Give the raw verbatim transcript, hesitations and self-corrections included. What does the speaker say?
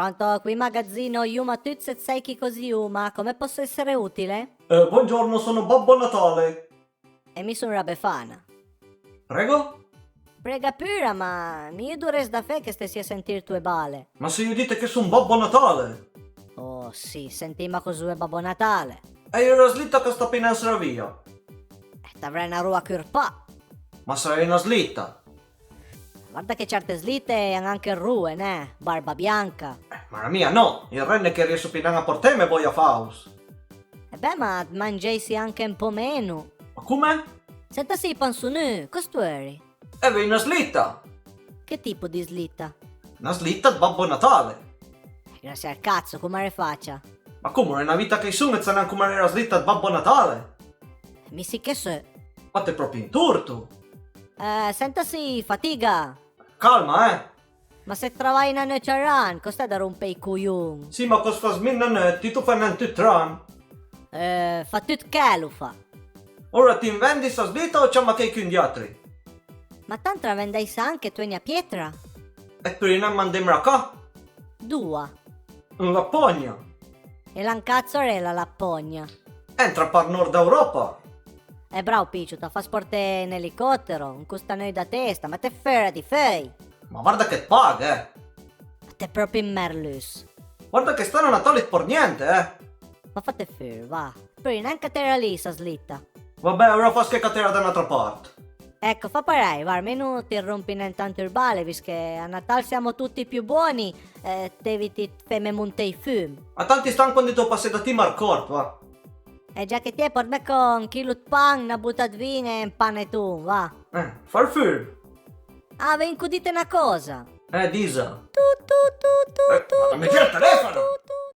Pronto, qui magazzino Yuma Tüt, se sai chi così Yuma, come posso essere utile? Eh, buongiorno, sono Babbo Natale. E mi sun la Befana. Prego? Prega pura, ma mi ju duress da fé che stessì a sentir tue bale? Ma se ju dite che sun Babbo Natale! Oh, sì, sentì, ma cos'è Babbo Natale? E je la slitta che sta pì nen sra via. Eh, t'avrei na rua curpà. Ma sarei na slitta. Guarda che certe slitte a han anche rue, né? Barba bianca. Eh, ma la mia no, il renne che riesso pì nen a porteme voi a faus. E beh, ma 't mangeissi anche un po' meno. Ma come? Senta sì, panzonu, cos t'veurii? E veuj na slitta! Che tipo di slitta? Na slitta ëd Babbo Natale! Grazie al cazzo, come l'hai facia? Ma come, l'è na vita che i sun e sa nen come l'è la slitta ëd Babbo Natale? Mi sì che so. Ma t'es propi un turto! Eh, senta sì, fatiga! Calma, eh! Ma se travaje na neucia a l'an, cos t'has da rompe i cojon? Sì, ma cos fas mi na neuc, ti t'u fas nen tut l'an. Eh, fa tut chel u fa. Ora ti 'm vendi sa slitta o ciama cheicun di atri? Ma tant la vendeissa anche tue gna pietra? E prima mandemla ca. Dua. Lapponia. E là 'n cazzo l'è la Lapponia? Entra par Nord Europa. E bravo piccio, t'la fas porté in elicotero, 'n costa n'euj da testa, ma t'es fora di feuj! Ma guarda che 't paghe, eh! Ma t'es propi un merlus! Guarda che st'an a Natal it port niente, eh! Ma fate fur, va. Pöi nen catela lì sa slitta. Vabbè, alora fas che catela da n'atra part. Ecco, fa parei, va, almeno ti rompi nen tant ël bale, vist che a Natal siamo tutti più buoni, eh, t'eviti ëd feme monté i fum. A tanti stan quandi t'ho passé da ti Marcorp, va. E già che t'ie, portme co un chilo ëd pan, na bota ëd vin e un paneton, va. Eh, fa ël furb. Ah, veuj anco dite na cosa. Eh, disa. Tu, tu, tu, tu, Eh, tu, ma dammi via il telefono!